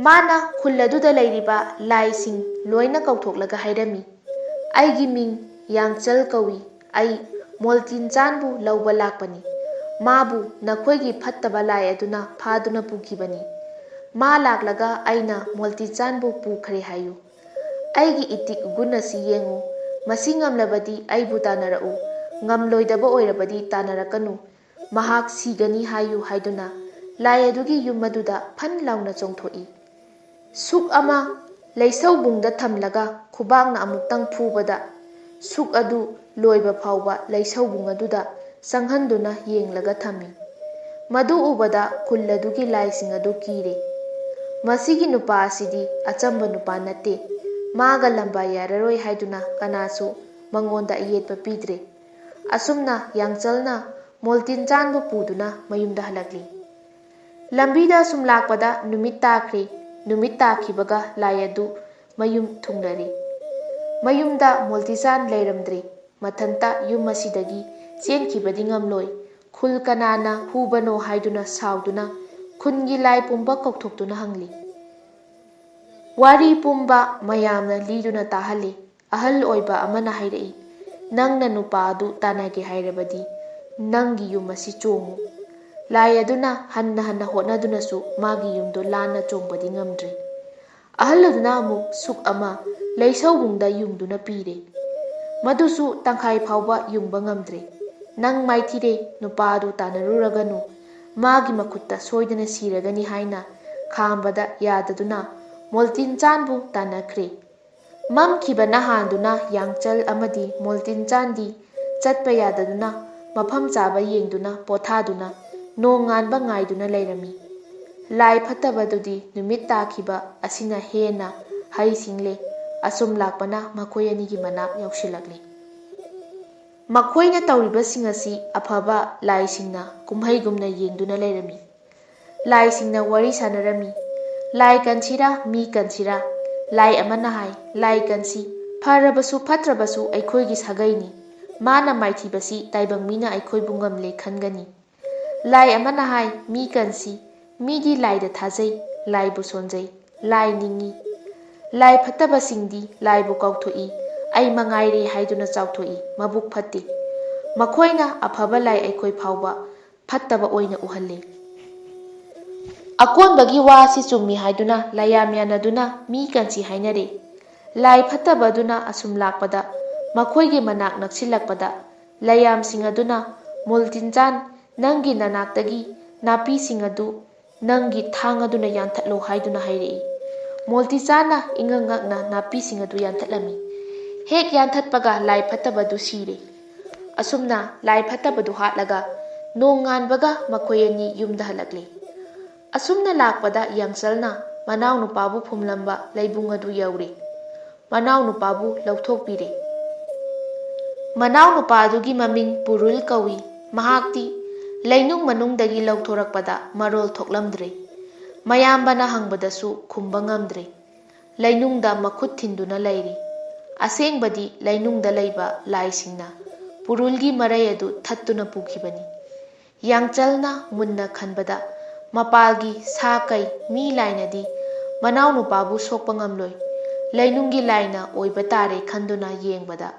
ꯃꯥꯅ ꯈꯨꯜ ꯑꯗꯨꯗ ꯂꯩꯔꯤꯕ ꯂꯥꯏꯁꯤꯡ ꯂꯣꯏꯅ ꯀꯧꯊꯣꯛꯂꯒ ꯍꯥꯏꯔꯝꯃꯤ, "ꯑꯩꯒꯤ ꯃꯤꯡ ꯌꯥꯡꯆꯜ ꯀꯧꯏ꯫ ꯑꯩ ꯃꯣꯜꯇꯤꯟꯆꯥꯟꯕꯨ ꯂꯧꯕ ꯂꯥꯛꯄꯅꯤ꯫ ꯃꯥꯕꯨ ꯅꯈꯣꯏꯒꯤ ꯐꯠꯇꯕ ꯂꯥꯏ ꯑꯗꯨꯅ ꯐꯥꯗꯨꯅ ꯄꯨꯈꯤꯕꯅꯤ꯫ ꯃꯥ ꯂꯥꯛꯂꯒ ꯑꯩꯅ ꯃꯣꯜꯇꯤꯟꯆꯥꯟꯕꯨ ꯄꯨꯈ꯭ꯔꯦ ꯍꯥꯏꯌꯨ꯫ ꯑꯩꯒꯤ ꯏꯇꯤꯛ ꯒꯨꯟ ꯑꯁꯤ ꯌꯦꯡꯉꯨ꯫ ꯃꯁꯤ ꯉꯝꯂꯕꯗꯤ ꯑꯩꯕꯨ ꯇꯥꯟꯅꯔꯛꯎ, ꯉꯝꯂꯣꯏꯗꯕ ꯑꯣꯏꯔꯕꯗꯤ ꯇꯥꯟꯅꯔꯛꯀꯅꯨ꯫ ꯃꯍꯥꯛ ꯁꯤꯒꯅꯤ ꯍꯥꯏꯌꯨ" ꯍꯥꯏꯗꯨꯅ ꯂꯥꯏ ꯑꯗꯨꯒꯤ ꯌꯨꯝ ꯑꯗꯨꯗ ꯐꯟ ꯂꯥꯎꯅ ꯆꯣꯡꯊꯣꯛꯏ꯫ ꯁꯨꯛ ꯑꯃ ꯂꯩꯁꯧꯕꯨꯡꯗ ꯊꯝꯂꯒ ꯈꯨꯕꯥꯛꯅ ꯑꯃꯨꯛꯇꯪ ꯐꯨꯕꯗ ꯁꯨꯛ ꯑꯗꯨ ꯂꯣꯏꯕ ꯐꯥꯎꯕ ꯂꯩꯁꯧꯕꯨꯡ ꯑꯗꯨꯗ ꯆꯪꯍꯟꯗꯨꯅ ꯌꯦꯡꯂꯒ ꯊꯝꯃꯤ꯫ ꯃꯗꯨ ꯎꯕꯗ ꯈꯨꯜ ꯑꯗꯨꯒꯤ ꯂꯥꯏꯁꯤꯡ ꯑꯗꯨ ꯀꯤꯔꯦ꯫ "ꯃꯁꯤꯒꯤ ꯅꯨꯄꯥ ꯑꯁꯤꯗꯤ ꯑꯆꯝꯕ ꯅꯨꯄꯥ ꯅꯠꯇꯦ, ꯃꯥꯒ ꯂꯝꯕꯥ ꯌꯥꯔꯔꯣꯏ" ꯍꯥꯏꯗꯨꯅ ꯀꯅꯥꯁꯨ ꯃꯉꯣꯟꯗ ꯑꯌꯦꯠꯄ ꯄꯤꯗ꯭ꯔꯦ꯫ ꯑꯁꯨꯝꯅ ꯌꯥꯡꯆꯜꯅ ꯃꯣꯜꯇꯤꯟꯆꯥꯟꯕꯨ ꯄꯨꯗꯨꯅ ꯃꯌꯨꯝꯗ ꯍꯜꯂꯛꯂꯤ꯫ ꯂꯝꯕꯤꯗ ꯁꯨꯝ ꯂꯥꯛꯄꯗ ꯅꯨꯃꯤꯠ ꯇꯥꯈ꯭ꯔꯦ꯫ ꯅꯨꯃꯤꯠ ꯇꯥꯈꯤꯕꯒ ꯂꯥꯏ ꯑꯗꯨ ꯃꯌꯨꯝ ꯊꯨꯡꯂꯔꯦ꯫ ꯃꯌꯨꯝꯗ ꯃꯣꯜꯇꯤꯆꯥꯟ ꯂꯩꯔꯝꯗ꯭ꯔꯦ꯫ ꯃꯊꯟꯇ ꯌꯨꯝ ꯑꯁꯤꯗꯒꯤ ꯆꯦꯟꯈꯤꯕꯗꯤ ꯉꯝꯂꯣꯏ꯫ ꯈꯨꯜ ꯀꯅꯥꯅ ꯍꯨꯕꯅꯣ ꯍꯥꯏꯗꯨꯅ ꯁꯥꯎꯗꯨꯅ ꯈꯨꯟꯒꯤ ꯂꯥꯏ ꯄꯨꯝꯕ ꯀꯧꯊꯣꯛꯇꯨꯅ ꯍꯪꯂꯤ꯫ ꯋꯥꯔꯤ ꯄꯨꯝꯕ ꯃꯌꯥꯝꯅ ꯂꯤꯗꯨꯅ ꯇꯥꯍꯜꯂꯤ꯫ ꯑꯍꯜ ꯑꯣꯏꯕ ꯑꯃꯅ ꯍꯥꯏꯔꯛꯏ, "ꯅꯪꯅ ꯅꯨꯄꯥ ꯑꯗꯨ ꯇꯥꯟꯅꯒꯦ ꯍꯥꯏꯔꯕꯗꯤ ꯅꯪꯒꯤ ꯌꯨꯝ ꯑꯁꯤ ꯆꯣꯡꯉꯨ"꯫ ꯂꯥꯏ ꯑꯗꯨꯅ ꯍꯟꯅ ꯍꯟꯅ ꯍꯣꯠꯅꯗꯨꯅꯁꯨ ꯃꯥꯒꯤ ꯌꯨꯝꯗꯨ ꯂꯥꯟꯅ ꯆꯣꯡꯕꯗꯤ ꯉꯝꯗ꯭ꯔꯦ꯫ ꯑꯍꯜ ꯑꯗꯨꯅ ꯑꯃꯨꯛ ꯁꯨꯛ ꯑꯃ ꯂꯩꯁꯧꯕꯨꯡꯗ ꯌꯨꯡꯗꯨꯅ ꯄꯤꯔꯦ꯫ ꯃꯗꯨꯁꯨ ꯇꯪꯈꯥꯏ ꯐꯥꯎꯕ ꯌꯨꯡꯕ ꯉꯝꯗ꯭ꯔꯦ꯫ "ꯅꯪ ꯃꯥꯏꯊꯤꯔꯦ, ꯅꯨꯄꯥ ꯑꯗꯨ ꯇꯥꯟꯅꯔꯨꯔꯒꯅꯨ, ꯃꯥꯒꯤ ꯃꯈꯨꯠꯇ ꯁꯣꯏꯗꯅ ꯁꯤꯔꯒꯅꯤ" ꯍꯥꯏꯅ ꯈꯥꯝꯕꯗ ꯌꯥꯗꯗꯨꯅ ꯃꯣꯜꯇꯤꯟꯆꯥꯟꯕꯨ ꯇꯥꯟꯅꯈ꯭ꯔꯦ꯫ ꯃꯝꯈꯤꯕꯅ ꯍꯥꯟꯗꯨꯅ ꯌꯥꯡꯆꯜ ꯑꯃꯗꯤ ꯃꯣꯜꯇꯤꯟꯆꯥꯟꯗꯤ ꯆꯠꯄ ꯌꯥꯗꯗꯨꯅ ꯃꯐꯝ ꯆꯥꯕ ꯌꯦꯡꯗꯨꯅ ꯄꯣꯊꯥꯗꯨꯅ ꯅꯣꯡ ꯉꯥꯟꯕ ꯉꯥꯏꯗꯨꯅ ꯂꯩꯔꯝꯃꯤ꯫ ꯂꯥꯏ ꯐꯠꯇꯕꯗꯨꯗꯤ ꯅꯨꯃꯤꯠ ꯇꯥꯈꯤꯕ ꯑꯁꯤꯅ ꯍꯦꯟꯅ ꯍꯩ ꯁꯤꯡꯂꯦ꯫ ꯑꯁꯨꯝ ꯂꯥꯛꯄꯅ ꯃꯈꯣꯏ ꯑꯅꯤꯒꯤ ꯃꯅꯥꯛ ꯌꯧꯁꯤꯜꯂꯛꯂꯦ꯫ ꯃꯈꯣꯏꯅ ꯇꯧꯔꯤꯕꯁꯤꯡ ꯑꯁꯤ ꯑꯐꯕ ꯂꯥꯏꯁꯤꯡꯅ ꯀꯨꯝꯍꯩꯒꯨꯝꯅ ꯌꯦꯡꯗꯨꯅ ꯂꯩꯔꯝꯃꯤ꯫ ꯂꯥꯏꯁꯤꯡꯅ ꯋꯥꯔꯤ ꯁꯥꯟꯅꯔꯝꯃꯤ꯫ "ꯂꯥꯏ ꯀꯟꯁꯤꯔꯥ, ꯃꯤ ꯀꯟꯁꯤꯔꯥ?" ꯂꯥꯏ ꯑꯃꯅ ꯍꯥꯏ, "ꯂꯥꯏ ꯀꯟꯁꯤ, ꯐꯔꯕꯁꯨ ꯐꯠꯇ꯭ꯔꯕꯁꯨ ꯑꯩꯈꯣꯏꯒꯤ ꯁꯥꯒꯩꯅꯤ꯫ ꯃꯥꯅ ꯃꯥꯏꯊꯤꯕꯁꯤ ꯇꯥꯏꯕꯪ ꯃꯤꯅ ꯑꯩꯈꯣꯏꯕꯨ ꯉꯝꯂꯦ ꯈꯟꯒꯅꯤ"꯫ ꯂꯥꯏ ꯑꯃꯅ ꯍꯥꯏ, "ꯃꯤ ꯀꯟꯁꯤ, ꯃꯤꯗꯤ ꯂꯥꯏꯗ ꯊꯥꯖꯩ, ꯂꯥꯏꯕꯨ ꯁꯣꯟꯖꯩ, ꯂꯥꯏ ꯅꯤꯡꯏ꯫ ꯂꯥꯏ ꯐꯠꯇꯕꯁꯤꯡꯗꯤ ꯂꯥꯏꯕꯨ ꯀꯥꯎꯊꯣꯛꯏ, ꯑꯩ ꯃꯉꯥꯏꯔꯦ ꯍꯥꯏꯗꯨꯅ ꯆꯥꯎꯊꯣꯛꯏ, ꯃꯕꯨꯛ ꯐꯠꯇꯦ꯫ ꯃꯈꯣꯏꯅ ꯑꯐꯕ ꯂꯥꯏ ꯑꯩꯈꯣꯏ ꯐꯥꯎꯕ ꯐꯠꯇꯕ ꯑꯣꯏꯅ ꯎꯍꯜꯂꯤ"꯫ ꯑꯀꯣꯟꯕꯒꯤ ꯋꯥ ꯑꯁꯤ ꯆꯨꯝꯃꯤ ꯍꯥꯏꯗꯨꯅ ꯂꯥꯏꯌꯥꯝ ꯌꯥꯅꯗꯨꯅ ꯃꯤ ꯀꯟꯁꯤ ꯍꯥꯏꯅꯔꯦ꯫ ꯂꯥꯏ ꯐꯠꯇꯕ ꯑꯗꯨꯅ ꯑꯁꯨꯝ ꯂꯥꯛꯄꯗ, ꯃꯈꯣꯏꯒꯤ ꯃꯅꯥꯛ ꯅꯛꯁꯤꯜꯂꯛꯄꯗ, ꯂꯥꯏꯌꯥꯝꯁꯤꯡ ꯑꯗꯨꯅ, "ꯃꯣꯜꯇꯤꯟꯆꯥꯟ, ꯅꯪꯒꯤ ꯅꯅꯥꯛꯇꯒꯤ ꯅꯥꯄꯤꯁꯤꯡ ꯑꯗꯨ ꯅꯪꯒꯤ ꯊꯥꯡ ꯑꯗꯨꯅ ꯌꯥꯟꯊꯠꯂꯨ" ꯍꯥꯏꯗꯨꯅ ꯍꯥꯏꯔꯛꯏ꯫ ꯃꯣꯜꯇꯤꯆꯥꯟꯅ ꯏꯉꯛ ꯉꯛꯅ ꯅꯥꯄꯤꯁꯤꯡ ꯑꯗꯨ ꯌꯥꯟꯊꯠꯂꯝꯃꯤ꯫ ꯍꯦꯛ ꯌꯥꯟꯊꯠꯄꯒ ꯂꯥꯏ ꯐꯠꯇꯕ ꯑꯗꯨ ꯁꯤꯔꯦ꯫ ꯑꯁꯨꯝꯅ ꯂꯥꯏ ꯐꯠꯇꯕꯗꯨ ꯍꯥꯠꯂꯒ ꯅꯣꯡꯉꯥꯟꯕꯒ ꯃꯈꯣꯏ ꯑꯅꯤ ꯌꯨꯝꯗ ꯍꯜꯂꯛꯂꯦ꯫ ꯑꯁꯨꯝꯅ ꯂꯥꯛꯄꯗ ꯌꯥꯡꯆꯜꯅ ꯃꯅꯥꯎꯅꯨꯄꯥꯕꯨ ꯐꯨꯝꯂꯝꯕ ꯂꯩꯕꯨꯡ ꯑꯗꯨ ꯌꯧꯔꯦ꯫ ꯃꯅꯥꯎꯅꯨꯄꯥꯕꯨ ꯂꯧꯊꯣꯛꯄꯤꯔꯦ꯫ ꯃꯅꯥꯎꯅꯨꯄꯥ ꯑꯗꯨꯒꯤ ꯃꯃꯤꯡ ꯄꯨꯔꯨꯜ ꯀꯧꯏ꯫ ꯃꯍꯥꯛꯇꯤ ꯂꯩꯅꯨꯡ ꯃꯅꯨꯡꯗꯒꯤ ꯂꯧꯊꯣꯔꯛꯄꯗ ꯃꯔꯣꯜ ꯊꯣꯛꯂꯝꯗ꯭ꯔꯦ꯫ ꯃꯌꯥꯝꯕꯅ ꯍꯪꯕꯗꯁꯨ ꯈꯨꯝꯕ ꯉꯝꯗ꯭ꯔꯦ꯫ ꯂꯩꯅꯨꯡꯗ ꯃꯈꯨꯠ ꯊꯤꯟꯗꯨꯅ ꯂꯩꯔꯤ꯫ ꯑꯁꯦꯡꯕꯗꯤ ꯂꯩꯅꯨꯡꯗ ꯂꯩꯕ ꯂꯥꯏꯁꯤꯡꯅ ꯄꯨꯔꯨꯜꯒꯤ ꯃꯔꯩ ꯑꯗꯨ ꯊꯠꯇꯨꯅ ꯄꯨꯈꯤꯕꯅꯤ꯫ ꯌꯥꯡꯆꯜꯅ ꯃꯨꯟꯅ ꯈꯟꯕꯗ ꯃꯄꯥꯜꯒꯤ ꯁꯥ ꯀꯩ, ꯃꯤ ꯂꯥꯏꯅꯗꯤ ꯃꯅꯥꯎꯅꯨꯄꯥꯕꯨ ꯁꯣꯛꯄ ꯉꯝꯂꯣꯏ꯫ ꯂꯩꯅꯨꯡꯒꯤ ꯂꯥꯏꯅ ꯑꯣꯏꯕ ꯇꯥꯔꯦ ꯈꯟꯗꯨꯅ ꯌꯦꯡꯕꯗ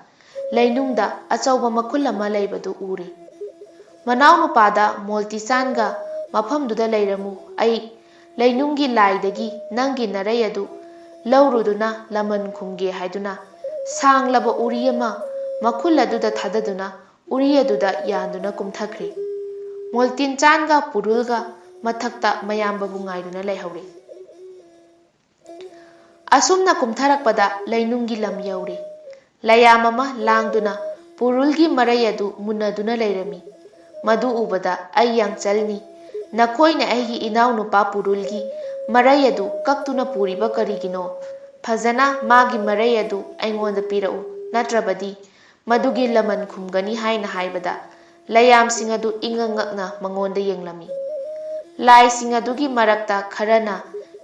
ꯂꯩꯅꯨꯡꯗ ꯑꯆꯧꯕ ꯃꯈꯨꯜ ꯑꯃ ꯂꯩꯕꯗꯨ ꯎꯔꯦ꯫ ꯃꯅꯥꯎꯅꯨꯄꯥꯗ ꯃꯣꯜꯇꯤꯆꯥꯟꯒ ꯃꯐꯝꯗꯨꯗ ꯂꯩꯔꯝꯃꯨ, ꯑꯩ ꯂꯩꯅꯨꯡꯒꯤ ꯂꯥꯏꯗꯒꯤ ꯅꯪꯒꯤ ꯅꯔꯩ ꯑꯗꯨ ꯂꯧꯔꯨꯗꯨꯅ ꯂꯃꯟ ꯈꯨꯝꯒꯦ ꯍꯥꯏꯗꯨꯅ ꯁꯥꯡꯂꯕ ꯎꯔꯤ ꯑꯃ ꯃꯈꯨꯜ ꯑꯗꯨꯗ ꯊꯥꯗꯗꯨꯅ ꯎꯔꯤ ꯑꯗꯨꯗ ꯌꯥꯟꯗꯨꯅ ꯀꯨꯝꯊꯈ꯭ꯔꯦ꯫ ꯃꯣꯜꯇꯤꯟꯆꯥꯟꯒ ꯄꯨꯔꯨꯜꯒ ꯃꯊꯛꯇ ꯃꯌꯥꯝꯕꯕꯨ ꯉꯥꯏꯗꯨꯅ ꯂꯩꯍꯧꯔꯦ꯫ ꯑꯁꯨꯝꯅ ꯀꯨꯝꯊꯔꯛꯄꯗ ꯂꯩꯅꯨꯡꯒꯤ ꯂꯝ ꯌꯧꯔꯦ꯫ ꯂꯌꯥꯝ ꯑꯃ ꯂꯥꯡꯗꯨꯅ ꯄꯨꯔꯨꯜꯒꯤ ꯃꯔꯩ ꯑꯗꯨ ꯃꯨꯟꯅꯗꯨꯅ ꯂꯩꯔꯝꯃꯤ꯫ ꯃꯗꯨ ꯎꯕꯗ ꯑꯩ ꯌꯥꯡꯆꯜꯅꯤ, ꯅꯈꯣꯏꯅ ꯑꯩꯒꯤ ꯏꯅꯥꯎꯅꯨꯄꯥ ꯄꯨꯔꯨꯜꯒꯤ ꯃꯔꯩ ꯑꯗꯨ ꯀꯛꯇꯨꯅ ꯄꯨꯔꯤꯕ ꯀꯔꯤꯒꯤꯅꯣ? ꯐꯖꯅ ꯃꯥꯒꯤ ꯃꯔꯩ ꯑꯗꯨ ꯑꯩꯉꯣꯟꯗ ꯄꯤꯔꯛꯎ, ꯅꯠꯇ꯭ꯔꯕꯗꯤ ꯃꯗꯨꯒꯤ ꯂꯃꯟ ꯈꯨꯝꯒꯅꯤ ꯍꯥꯏꯅ ꯍꯥꯏꯕꯗ, ꯂꯌꯥꯝꯁꯤꯡ ꯑꯗꯨ ꯏꯉꯛ ꯉꯛꯅ ꯃꯉꯣꯟꯗ ꯌꯦꯡꯂꯝꯃꯤ꯫ ꯂꯥꯏꯁꯤꯡ ꯑꯗꯨꯒꯤ ꯃꯔꯛꯇ ꯈꯔꯅ,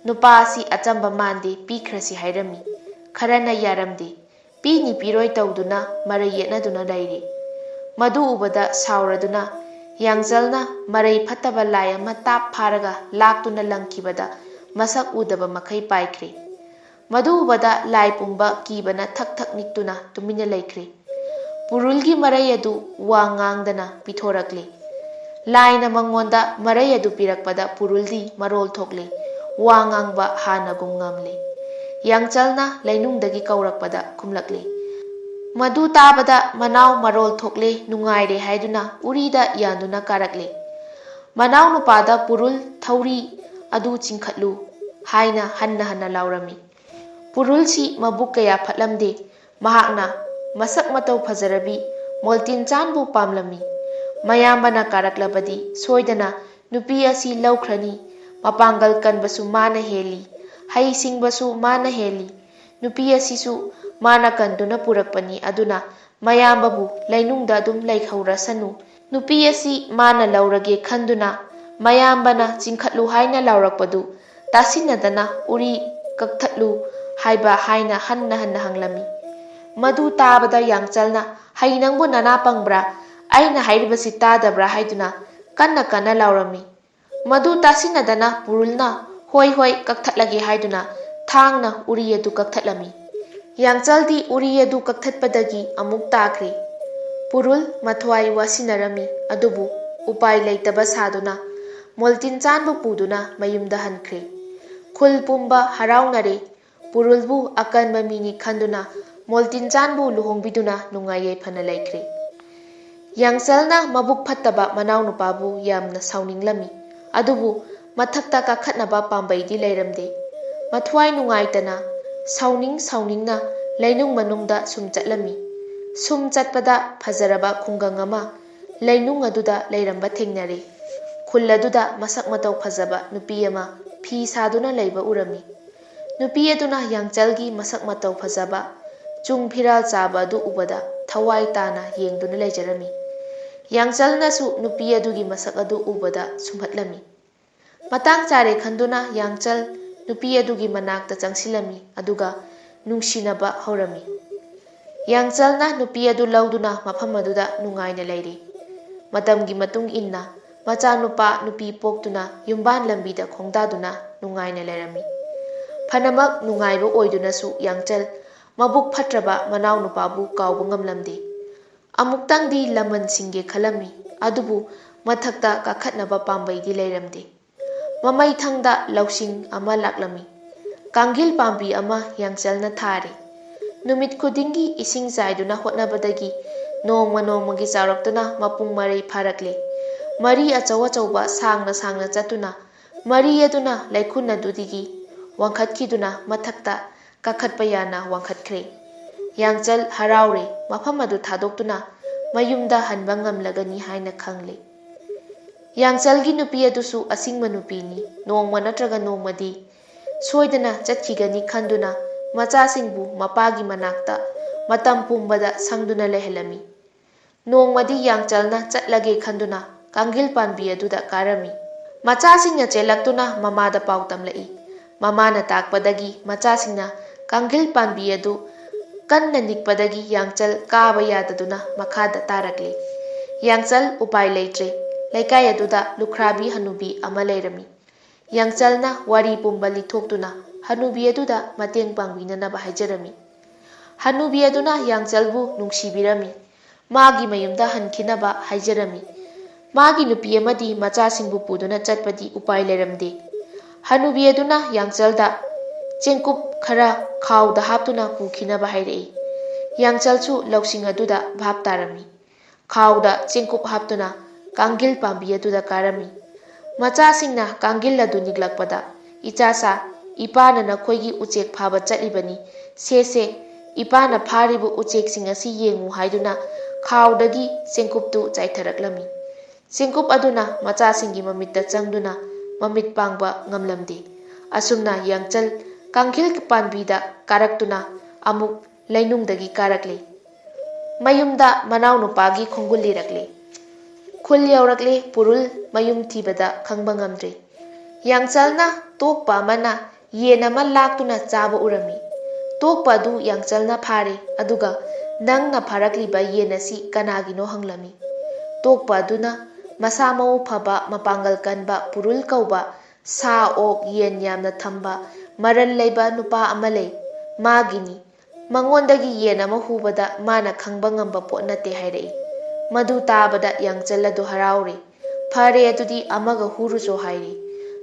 "ꯅꯨꯄꯥ ꯑꯁꯤ ꯑꯆꯝꯕ ꯃꯥꯟꯗꯦ, ꯄꯤꯈ꯭ꯔꯁꯤ" ꯍꯥꯏꯔꯝꯃꯤ꯫ ꯈꯔꯅ ꯌꯥꯔꯝꯗꯦ, ꯄꯤꯅꯤ ꯄꯤꯔꯣꯏ ꯇꯧꯗꯨꯅ ꯃꯔꯩ ꯌꯦꯠꯅꯗꯨꯅ ꯂꯩꯔꯤ꯫ ꯃꯗꯨ ꯎꯕꯗ ꯁꯥꯎꯔꯗꯨꯅ ꯌꯥꯡꯆꯜꯅ ꯃꯔꯩ ꯐꯠꯇꯕ ꯂꯥꯏ ꯑꯃ ꯇꯥꯞ ꯐꯥꯔꯒ ꯂꯥꯛꯇꯨꯅ ꯂꯪꯈꯤꯕꯗ ꯃꯁꯛ ꯎꯗꯕ ꯃꯈꯩ ꯄꯥꯏꯈ꯭ꯔꯦ꯫ ꯃꯗꯨ ꯎꯕꯗ ꯂꯥꯏ ꯄꯨꯝꯕ ꯀꯤꯕꯅ ꯊꯛ ꯊꯛ ꯅꯤꯛꯇꯨꯅ ꯇꯨꯃꯤꯟꯅ ꯂꯩꯈ꯭ꯔꯦ꯫ ꯄꯨꯔꯨꯜꯒꯤ ꯃꯔꯩ ꯑꯗꯨ ꯋꯥ ꯉꯥꯡꯗꯅ ꯄꯤꯊꯣꯔꯛꯂꯦ꯫ ꯂꯥꯏꯅ ꯃꯉꯣꯟꯗ ꯃꯔꯩ ꯑꯗꯨ ꯄꯤꯔꯛꯄꯗ ꯄꯨꯔꯨꯜꯗꯤ ꯃꯔꯣꯜ ꯊꯣꯛꯂꯦ꯫ ꯋꯥ ꯉꯥꯡꯕ ꯍꯥꯟꯅꯒꯨꯝ ꯉꯝꯂꯦ꯫ ꯌꯥꯡꯆꯜꯅ ꯂꯩꯅꯨꯡꯗꯒꯤ ꯀꯧꯔꯛꯄꯗ ꯈꯨꯝꯂꯛꯂꯦ꯫ ꯃꯗꯨ ꯇꯥꯕꯗ ꯃꯅꯥꯎ ꯃꯔꯣꯜ ꯊꯣꯛꯂꯦ, ꯅꯨꯡꯉꯥꯏꯔꯦ ꯍꯥꯏꯗꯨꯅ ꯎꯔꯤꯗ ꯌꯥꯟꯗꯨꯅ ꯀꯥꯔꯛꯂꯦ꯫ ꯃꯅꯥꯎꯅꯨꯄꯥꯗ ꯄꯨꯔꯨꯜ ꯊꯧꯔꯤ ꯑꯗꯨ ꯆꯤꯡꯈꯠꯂꯨ ꯍꯥꯏꯅ ꯍꯟꯅ ꯍꯟꯅ ꯂꯥꯎꯔꯝꯃꯤ꯫ ꯄꯨꯔꯨꯜꯁꯤ ꯃꯕꯨꯛ ꯀꯌꯥ ꯐꯠꯂꯝꯗꯦ꯫ ꯃꯍꯥꯛꯅ ꯃꯁꯛ ꯃꯇꯧ ꯐꯖꯔꯕꯤ ꯃꯣꯜꯇꯤꯟꯆꯥꯟꯕꯨ ꯄꯥꯝꯂꯝꯃꯤ꯫ ꯃꯌꯥꯝꯕꯅ ꯀꯥꯔꯛꯂꯕꯗꯤ ꯁꯣꯏꯗꯅ ꯅꯨꯄꯤ ꯑꯁꯤ ꯂꯧꯈ꯭ꯔꯅꯤ꯫ ꯃꯄꯥꯡꯒꯜ ꯀꯟꯕꯁꯨ ꯃꯥꯅ ꯍꯦꯜꯂꯤ, ꯍꯩꯁꯤꯡꯕꯁꯨ ꯃꯥꯅ ꯍꯦꯜꯂꯤ꯫ ꯅꯨꯄꯤ ꯑꯁꯤꯁꯨ ꯃꯥꯅ ꯀꯟꯗꯨꯅ ꯄꯨꯔꯛꯄꯅꯤ, ꯑꯗꯨꯅ ꯃꯌꯥꯝꯕꯕꯨ ꯂꯩꯅꯨꯡꯗ ꯑꯗꯨꯝ ꯂꯩꯍꯧꯔꯁꯅꯨ꯫ ꯅꯨꯄꯤ ꯑꯁꯤ ꯃꯥꯅ ꯂꯧꯔꯒꯦ ꯈꯟꯗꯨꯅ ꯃꯌꯥꯝꯕꯅ ꯆꯤꯡꯈꯠꯂꯨ ꯍꯥꯏꯅ ꯂꯥꯎꯔꯛꯄꯗꯨ ꯇꯥꯁꯤꯟꯅꯗꯅ ꯎꯔꯤ ꯀꯛꯊꯠꯂꯨ ꯍꯥꯏꯕ ꯍꯥꯏꯅ ꯍꯟꯅ ꯍꯟꯅ ꯍꯪꯂꯝꯃꯤ꯫ ꯃꯗꯨ ꯇꯥꯕꯗ ꯌꯥꯡꯆꯜꯅ, "ꯍꯩ, ꯅꯪꯕꯨ ꯅꯅꯥ ꯄꯪꯕ꯭ꯔꯥ? ꯑꯩꯅ ꯍꯥꯏꯔꯤꯕꯁꯤ ꯇꯥꯗꯕ꯭ꯔꯥ?" ꯍꯥꯏꯗꯨꯅ ꯀꯟꯅ ꯀꯟꯅ ꯂꯥꯎꯔꯝꯃꯤ꯫ ꯃꯗꯨ ꯇꯥꯁꯤꯟꯅꯗꯅ ꯄꯨꯔꯨꯜꯅ "ꯍꯣꯏ, ꯍꯣꯏ, ꯀꯛꯊꯠꯂꯒꯦ" ꯍꯥꯏꯗꯨꯅ ꯊꯥꯡꯅ ꯎꯔꯤ ꯑꯗꯨ ꯀꯛꯊꯠꯂꯝꯃꯤ꯫ ꯌꯥꯡꯆꯜꯗꯤ ꯎꯔꯤ ꯑꯗꯨ ꯀꯛꯊꯠꯄꯗꯒꯤ ꯑꯃꯨꯛ ꯇꯥꯈ꯭ꯔꯦ꯫ ꯄꯨꯔꯨꯜ ꯃꯊ꯭ꯋꯥꯏ ꯋꯥꯁꯤꯟꯅꯔꯝꯃꯤ, ꯑꯗꯨꯕꯨ ꯎꯄꯥꯏ ꯂꯩꯇꯕ ꯁꯥꯗꯨꯅ ꯃꯣꯜꯇꯤꯟꯆꯥꯟꯕꯨ ꯄꯨꯗꯨꯅ ꯃꯌꯨꯝꯗ ꯍꯟꯈ꯭ꯔꯦ꯫ ꯈꯨꯜ ꯄꯨꯝꯕ ꯍꯔꯥꯎꯅꯔꯦ꯫ ꯄꯨꯔꯨꯜꯕꯨ ꯑꯀꯟꯕ ꯃꯤꯅꯤ ꯈꯟꯗꯨꯅ ꯃꯣꯜꯇꯤꯟꯆꯥꯟꯕꯨ ꯂꯨꯍꯣꯡꯕꯤꯗꯨꯅ ꯅꯨꯡꯉꯥꯏ ꯌꯥꯏꯐꯅ ꯂꯩꯈ꯭ꯔꯦ꯫ ꯌꯥꯡꯆꯜꯅ ꯃꯕꯨꯛ ꯐꯠꯇꯕ ꯃꯅꯥꯎꯅꯨꯄꯥꯕꯨ ꯌꯥꯝꯅ ꯁꯥꯎꯅꯤꯡꯂꯝꯃꯤ꯫ ꯑꯗꯨꯕꯨ ꯃꯊꯛꯇ ꯀꯥꯈꯠꯅꯕ ꯄꯥꯝꯕꯩꯗꯤ ꯂꯩꯔꯝꯗꯦ꯫ ꯃꯊ꯭ꯋꯥꯏ ꯅꯨꯡꯉꯥꯏꯇꯅ ꯁꯥꯎꯅꯤꯡ ꯁꯥꯎꯅꯤꯡꯅ ꯂꯩꯅꯨꯡ ꯃꯅꯨꯡꯗ ꯁꯨꯝ ꯆꯠꯂꯝꯃꯤ꯫ ꯁꯨꯝ ꯆꯠꯄꯗ ꯐꯖꯔꯕ ꯈꯨꯡꯒꯪ ꯑꯃ ꯂꯩꯅꯨꯡ ꯑꯗꯨꯗ ꯂꯩꯔꯝꯕ ꯊꯦꯡꯅꯔꯦ꯫ ꯈꯨꯜ ꯑꯗꯨꯗ ꯃꯁꯛ ꯃꯇꯧ ꯐꯖꯕ ꯅꯨꯄꯤ ꯑꯃ ꯐꯤ ꯁꯥꯗꯨꯅ ꯂꯩꯕ ꯎꯔꯝꯃꯤ꯫ ꯅꯨꯄꯤ ꯑꯗꯨꯅ ꯌꯥꯡꯆꯜꯒꯤ ꯃꯁꯛ ꯃꯇꯧ ꯐꯖꯕ, ꯆꯨꯡ ꯐꯤꯔꯥꯜ ꯆꯥꯕ ꯑꯗꯨ ꯎꯕꯗ ꯊꯋꯥꯏ ꯇꯥꯅ ꯌꯦꯡꯗꯨꯅ ꯂꯩꯖꯔꯝꯃꯤ꯫ ꯌꯥꯡꯆꯜꯅꯁꯨ ꯅꯨꯄꯤ ꯑꯗꯨꯒꯤ ꯃꯁꯛ ꯑꯗꯨ ꯎꯕꯗ ꯁꯨꯝꯍꯠꯂꯝꯃꯤ꯫ ꯃꯇꯥꯡ ꯆꯥꯔꯦ ꯈꯟꯗꯨꯅ ꯌꯥꯡꯆꯜ ꯅꯨꯄꯤ ꯑꯗꯨꯒꯤ ꯃꯅꯥꯛꯇ ꯆꯪꯁꯤꯜꯂꯝꯃꯤ, ꯑꯗꯨꯒ ꯅꯨꯡꯁꯤꯅꯕ ꯍꯧꯔꯝꯃꯤ꯫ ꯌꯥꯡꯆꯜꯅ ꯅꯨꯄꯤ ꯑꯗꯨ ꯂꯧꯗꯨꯅ ꯃꯐꯝ ꯑꯗꯨꯗ ꯅꯨꯡꯉꯥꯏꯅ ꯂꯩꯔꯤ꯫ ꯃꯇꯝꯒꯤ ꯃꯇꯨꯡ ꯏꯟꯅ ꯃꯆꯥꯅꯨꯄꯥ ꯅꯨꯄꯤ ꯄꯣꯛꯇꯨꯅ ꯌꯨꯝꯕꯥꯟ ꯂꯝꯕꯤꯗ ꯈꯣꯡꯗꯥꯗꯨꯅ ꯅꯨꯡꯉꯥꯏꯅ ꯂꯩꯔꯝꯃꯤ꯫ ꯐꯅꯃꯛ ꯅꯨꯡꯉꯥꯏꯕ ꯑꯣꯏꯗꯨꯅꯁꯨ ꯌꯥꯡꯆꯜ ꯃꯕꯨꯛ ꯐꯠꯇ꯭ꯔꯕ ꯃꯅꯥꯎꯅꯨꯄꯥꯕꯨ ꯀꯥꯎꯕ ꯉꯝꯂꯝꯗꯦ꯫ ꯑꯃꯨꯛꯇꯪꯗꯤ ꯂꯃꯟ ꯁꯤꯡꯒꯦ ꯈꯜꯂꯝꯃꯤ, ꯑꯗꯨꯕꯨ ꯃꯊꯛꯇ ꯀꯥꯈꯠꯅꯕ ꯄꯥꯝꯕꯩꯗꯤ ꯂꯩꯔꯝꯗꯦ꯫ ꯃꯃꯩꯊꯪꯗ ꯂꯧꯁꯤꯡ ꯑꯃ ꯂꯥꯛꯂꯝꯃꯤ꯫ ꯀꯥꯡꯒꯤꯜ ꯄꯥꯝꯕꯤ ꯑꯃ ꯌꯥꯡꯆꯜꯅ ꯊꯥꯔꯦ꯫ ꯅꯨꯃꯤꯠ ꯈꯨꯗꯤꯡꯒꯤ ꯏꯁꯤꯡ ꯆꯥꯏꯗꯨꯅ ꯍꯣꯠꯅꯕꯗꯒꯤ ꯅꯣꯡꯃ ꯅꯣꯡꯃꯒꯤ ꯆꯥꯎꯔꯛꯇꯨꯅ ꯃꯄꯨꯡ ꯃꯔꯩ ꯐꯥꯔꯛꯂꯦ꯫ ꯃꯔꯤ ꯑꯆꯧ ꯑꯆꯧꯕ ꯁꯥꯡꯅ ꯁꯥꯡꯅ ꯆꯠꯇꯨꯅ ꯃꯔꯤ ꯑꯗꯨꯅ ꯂꯩꯈꯨꯟ ꯑꯗꯨꯗꯒꯤ ꯋꯥꯡꯈꯠꯈꯤꯗꯨꯅ ꯃꯊꯛꯇ ꯀꯥꯈꯠꯄ ꯌꯥꯅ ꯋꯥꯡꯈꯠꯈ꯭ꯔꯦ꯫ ꯌꯥꯡꯆꯜ ꯍꯔꯥꯎꯔꯦ꯫ ꯃꯐꯝ ꯑꯗꯨ ꯊꯥꯗꯣꯛꯇꯨꯅ ꯃꯌꯨꯝꯗ ꯍꯟꯕ ꯉꯝꯂꯒꯅꯤ ꯍꯥꯏꯅ ꯈꯪꯂꯦ꯫ ꯌꯥꯡꯆꯜꯒꯤ ꯅꯨꯄꯤ ꯑꯗꯨꯁꯨ ꯑꯁꯤꯡꯕ ꯅꯨꯄꯤꯅꯤ꯫ ꯅꯣꯡꯃ ꯅꯠꯇ꯭ꯔꯒ ꯅꯣꯡꯃꯗꯤ ꯁꯣꯏꯗꯅ ꯆꯠꯈꯤꯒꯅꯤ ꯈꯟꯗꯨꯅ ꯃꯆꯥꯁꯤꯡꯕꯨ ꯃꯄꯥꯒꯤ ꯃꯅꯥꯛꯇ ꯃꯇꯝ ꯄꯨꯝꯕꯗ ꯁꯪꯗꯨꯅ ꯂꯩꯍꯜꯂꯝꯃꯤ꯫ ꯅꯣꯡꯃꯗꯤ ꯌꯥꯡꯆꯜꯅ ꯆꯠꯂꯒꯦ ꯈꯟꯗꯨꯅ ꯀꯥꯡꯒꯤꯜ ꯄꯥꯟꯕꯤ ꯑꯗꯨꯗ ꯀꯥꯔꯝꯃꯤ꯫ ꯃꯆꯥꯁꯤꯡꯅ ꯆꯦꯜꯂꯛꯇꯨꯅ ꯃꯃꯥꯗ ꯄꯥꯎ ꯇꯝꯂꯛꯏ꯫ ꯃꯃꯥꯅ ꯇꯥꯛꯄꯗꯒꯤ ꯃꯆꯥꯁꯤꯡꯅ ꯀꯥꯡꯒꯤꯜ ꯄꯥꯟꯕꯤ ꯑꯗꯨ ꯀꯟꯅ ꯅꯤꯛꯄꯗꯒꯤ ꯌꯥꯡꯆꯜ ꯀꯥꯕ ꯌꯥꯗꯗꯨꯅ ꯃꯈꯥꯗ ꯇꯥꯔꯛꯂꯦ꯫ ꯌꯥꯡꯆꯜ ꯎꯄꯥꯏ ꯂꯩꯇ꯭ꯔꯦ꯫ ꯂꯩꯀꯥꯏ ꯑꯗꯨꯗ ꯂꯨꯈ꯭ꯔꯥꯕꯤ ꯍꯅꯨꯕꯤ ꯑꯃ ꯂꯩꯔꯝꯃꯤ꯫ ꯌꯥꯡꯆꯜꯅ ꯋꯥꯔꯤ ꯄꯨꯝꯕ ꯂꯤꯊꯣꯛꯇꯨꯅ ꯍꯅꯨꯕꯤ ꯑꯗꯨꯗ ꯃꯇꯦꯡ ꯄꯥꯡꯕꯤꯅꯅꯕ ꯍꯥꯏꯖꯔꯝꯃꯤ꯫ ꯍꯅꯨꯕꯤ ꯑꯗꯨꯅ ꯌꯥꯡꯆꯜꯕꯨ ꯅꯨꯡꯁꯤꯕꯤꯔꯝꯃꯤ꯫ ꯃꯥꯒꯤ ꯃꯌꯨꯝꯗ ꯍꯟꯈꯤꯅꯕ ꯍꯥꯏꯖꯔꯝꯃꯤ꯫ ꯃꯥꯒꯤ ꯅꯨꯄꯤ ꯑꯃꯗꯤ ꯃꯆꯥꯁꯤꯡꯕꯨ ꯄꯨꯗꯨꯅ ꯆꯠꯄꯗꯤ ꯎꯄꯥꯏ ꯂꯩꯔꯝꯗꯦ꯫ ꯍꯅꯨꯕꯤ ꯑꯗꯨꯅ ꯌꯥꯡꯆꯜꯗ ꯆꯦꯡꯀꯨꯞ ꯈꯔ ꯈꯥꯎꯗ ꯍꯥꯞꯇꯨꯅ ꯄꯨꯈꯤꯅꯕ ꯍꯥꯏꯔꯛꯏ꯫ ꯌꯥꯡꯆꯜꯁꯨ ꯂꯧꯁꯤꯡ ꯑꯗꯨꯗ ꯚꯥꯞ ꯇꯥꯔꯝꯃꯤ꯫ ꯈꯥꯎꯗ ꯆꯦꯡꯀꯨꯞ ꯍꯥꯞꯇꯨꯅ ꯀꯥꯡꯒꯤꯜ ꯄꯥꯝꯕꯤ ꯑꯗꯨꯗ ꯀꯥꯔꯝꯃꯤ꯫ ꯃꯆꯥꯁꯤꯡꯅ ꯀꯥꯡꯒꯤꯜ ꯑꯗꯨ ꯅꯤꯛꯂꯛꯄꯗ, "ꯏꯆꯥꯁꯥ, "ꯏꯄꯥꯅ ꯅꯈꯣꯏꯒꯤ ꯎꯆꯦꯛ ꯐꯥꯕ ꯆꯠꯂꯤꯕꯅꯤ꯫ ꯁꯦ, ꯁꯦ, ꯏꯄꯥꯅ ꯐꯥꯔꯤꯕ ꯎꯆꯦꯛꯁꯤꯡ ꯑꯁꯤ ꯌꯦꯡꯉꯨ" ꯍꯥꯏꯗꯨꯅ ꯈꯥꯎꯗꯒꯤ ꯆꯦꯡꯀꯨꯞꯇꯨ ꯆꯥꯏꯊꯔꯛꯂꯝꯃꯤ꯫ ꯆꯦꯡꯀꯨꯞ ꯑꯗꯨꯅ ꯃꯆꯥꯁꯤꯡꯒꯤ ꯃꯃꯤꯠꯇ ꯆꯪꯗꯨꯅ ꯃꯃꯤꯠ ꯄꯥꯡꯕ ꯉꯝꯂꯝꯗꯦ꯫ ꯑꯁꯨꯝꯅ ꯌꯥꯡꯆꯜ ꯀꯥꯡꯈꯤꯜ ꯄꯥꯟꯕꯤꯗ ꯀꯥꯔꯛꯇꯨꯅ ꯑꯃꯨꯛ ꯂꯩꯅꯨꯡꯗꯒꯤ ꯀꯥꯔꯛꯂꯦ꯫ ꯃꯌꯨꯝꯗ ꯃꯅꯥꯎꯅꯨꯄꯥꯒꯤ ꯈꯣꯡꯒꯨꯜ ꯂꯤꯔꯛꯂꯦ꯫ ꯈꯨꯜ ꯌꯧꯔꯛꯂꯦ꯫ ꯄꯨꯔꯨꯜ ꯃꯌꯨꯝ ꯊꯤꯕꯗ ꯈꯪꯕ ꯉꯝꯗ꯭ꯔꯦ꯫ ꯌꯥꯡꯆꯜꯅ ꯇꯣꯛꯄ ꯑꯃꯅ ꯌꯦꯟ ꯑꯃ ꯂꯥꯛꯇꯨꯅ ꯆꯥꯕ ꯎꯔꯝꯃꯤ꯫ ꯇꯣꯛꯄ ꯑꯗꯨ ꯌꯥꯡꯆꯜꯅ ꯐꯥꯔꯦ, ꯑꯗꯨꯒ "ꯅꯪꯅ ꯐꯥꯔꯛꯂꯤꯕ ꯌꯦꯟ ꯑꯁꯤ ꯀꯅꯥꯒꯤꯅꯣ?" ꯍꯪꯂꯝꯃꯤ꯫ ꯇꯣꯛꯄ ꯑꯗꯨꯅ ꯃꯁꯥ ꯃꯎ ꯐꯕ, ꯃꯄꯥꯡꯒꯜ ꯀꯟꯕ ꯄꯨꯔꯨꯜ ꯀꯧꯕ ꯁꯥ, ꯑꯣꯛ, ꯌꯦꯟ ꯌꯥꯝꯅ ꯊꯝꯕ, ꯃꯔꯜ ꯂꯩꯕ ꯅꯨꯄꯥ ꯑꯃ ꯂꯩ, ꯃꯥꯒꯤꯅꯤ꯫ ꯃꯉꯣꯟꯗꯒꯤ ꯌꯦꯟ ꯑꯃ ꯍꯨꯕꯗ ꯃꯥꯅ ꯈꯪꯕ ꯉꯝꯕ ꯄꯣꯠ ꯅꯠꯇꯦ ꯍꯥꯏꯔꯛꯏ꯫ ꯃꯗꯨ ꯇꯥꯕꯗ ꯌꯥꯡꯆꯜ ꯑꯗꯨ ꯍꯔꯥꯎꯔꯦ꯫ "ꯐꯔꯦ, ꯑꯗꯨꯗꯤ ꯑꯃꯒ ꯍꯨꯔꯨꯁꯣ" ꯍꯥꯏꯔꯦ꯫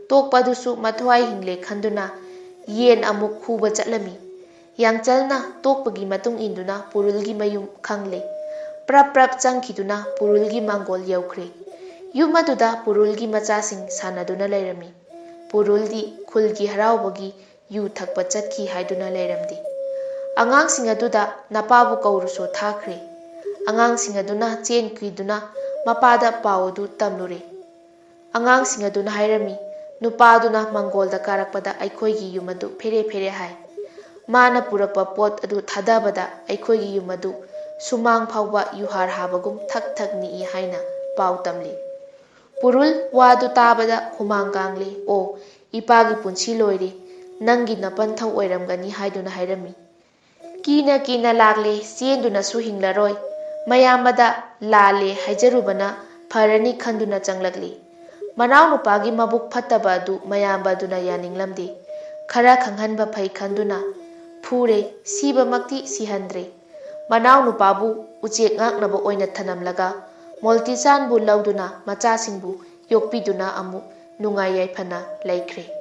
ꯇꯣꯛꯄ ꯑꯗꯨꯁꯨ ꯃꯊ꯭ꯋꯥꯏ ꯍꯤꯡꯂꯦ ꯈꯟꯗꯨꯅ ꯌꯦꯟ ꯑꯃꯨꯛ ꯍꯨꯕ ꯆꯠꯂꯝꯃꯤ꯫ ꯌꯥꯡꯆꯜꯅ ꯇꯣꯛꯄꯒꯤ ꯃꯇꯨꯡ ꯏꯟꯗꯨꯅ ꯄꯨꯔꯨꯜꯒꯤ ꯃꯌꯨꯝ ꯈꯪꯂꯦ꯫ ꯄ꯭ꯔꯞ ꯄ꯭ꯔꯞ ꯆꯪꯈꯤꯗꯨꯅ ꯄꯨꯔꯨꯜꯒꯤ ꯃꯥꯡꯒꯣꯜ ꯌꯧꯈ꯭ꯔꯦ꯫ ꯌꯨꯝ ꯑꯗꯨꯗ ꯄꯨꯔꯨꯜꯒꯤ ꯃꯆꯥꯁꯤꯡ ꯁꯥꯟꯅꯗꯨꯅ ꯂꯩꯔꯝꯃꯤ꯫ ꯄꯨꯔꯨꯜꯗꯤ ꯈꯨꯜꯒꯤ ꯍꯔꯥꯎꯕꯒꯤ ꯌꯨ ꯊꯛꯄ ꯆꯠꯈꯤ ꯍꯥꯏꯗꯨꯅ ꯂꯩꯔꯝꯗꯦ꯫ ꯑꯉꯥꯡꯁꯤꯡ ꯑꯗꯨꯗ "ꯅꯄꯥꯕꯨ ꯀꯧꯔꯨꯁꯣ" ꯊꯥꯈ꯭ꯔꯦ꯫ ꯑꯉꯥꯡꯁꯤꯡ ꯑꯗꯨꯅ ꯆꯦꯟꯈꯤꯗꯨꯅ ꯃꯄꯥꯗ ꯄꯥꯎ ꯑꯗꯨ ꯇꯝꯂꯨꯔꯦ꯫ ꯑꯉꯥꯡꯁꯤꯡ ꯑꯗꯨꯅ ꯍꯥꯏꯔꯝꯃꯤ, "ꯅꯨꯄꯥꯗꯨꯅ ꯃꯪꯒꯣꯜꯗ ꯀꯥꯔꯛꯄꯗ ꯑꯩꯈꯣꯏꯒꯤ ꯌꯨꯝ ꯑꯗꯨ ꯐꯦꯔꯦ ꯐꯦꯔꯦ ꯍꯥꯏ꯫ ꯃꯥꯅ ꯄꯨꯔꯛꯄ ꯄꯣꯠ ꯑꯗꯨ ꯊꯥꯗꯕꯗ ꯑꯩꯈꯣꯏꯒꯤ ꯌꯨꯝ ꯑꯗꯨ ꯁꯨꯃꯥꯡ ꯐꯥꯎꯕ ꯌꯨꯍꯥꯔ ꯍꯥꯕꯒꯨꯝ ꯊꯛ ꯊꯛ ꯅꯤꯛꯏ" ꯍꯥꯏꯅ ꯄꯥꯎ ꯇꯝꯂꯤ꯫ ꯄꯨꯔꯨꯜ ꯋꯥꯗꯨ ꯇꯥꯕꯗ ꯍꯨꯃꯥꯡ ꯀꯥꯡꯂꯦ꯫ "ꯑꯣ, ꯏꯄꯥꯒꯤ ꯄꯨꯟꯁꯤ ꯂꯣꯏꯔꯦ, ꯅꯪꯒꯤ ꯅꯄꯟꯊꯧ ꯑꯣꯏꯔꯝꯒꯅꯤ" ꯍꯥꯏꯗꯨꯅ ꯍꯥꯏꯔꯝꯃꯤ꯫ ꯀꯤꯅ ꯀꯤꯅ ꯂꯥꯛꯂꯦ, ꯆꯦꯟꯗꯨꯅꯁꯨ ꯍꯤꯡꯂꯔꯣꯏ꯫ ꯃꯌꯥꯝꯕꯗ ꯂꯥꯜꯂꯦ ꯍꯥꯏꯖꯔꯨꯕꯅ ꯐꯔꯅꯤ ꯈꯟꯗꯨꯅ ꯆꯪꯂꯛꯂꯤ꯫ ꯃꯅꯥꯎꯅꯨꯄꯥꯒꯤ ꯃꯕꯨꯛ ꯐꯠꯇꯕ ꯑꯗꯨ ꯃꯌꯥꯝꯕ ꯑꯗꯨꯅ ꯌꯥꯅꯤꯡꯂꯝꯗꯦ꯫ ꯈꯔ ꯈꯪꯍꯟꯕ ꯐꯩ ꯈꯟꯗꯨꯅ ꯐꯨꯔꯦ, ꯁꯤꯕꯃꯛꯇꯤ ꯁꯤꯍꯟꯗ꯭ꯔꯦ꯫ ꯃꯅꯥꯎꯅꯨꯄꯥꯕꯨ ꯎꯆꯦꯛ ꯉꯥꯛꯅꯕ ꯑꯣꯏꯅ ꯊꯅꯝꯂꯒ ꯃꯣꯜꯇꯤꯆꯥꯟꯕꯨ ꯂꯧꯗꯨꯅ ꯃꯆꯥꯁꯤꯡꯕꯨ ꯌꯣꯛꯄꯤꯗꯨꯅ ꯑꯃꯨꯛ ꯅꯨꯡꯉꯥꯏ ꯌꯥꯏꯐꯅ ꯂꯩꯈ꯭ꯔꯦ꯫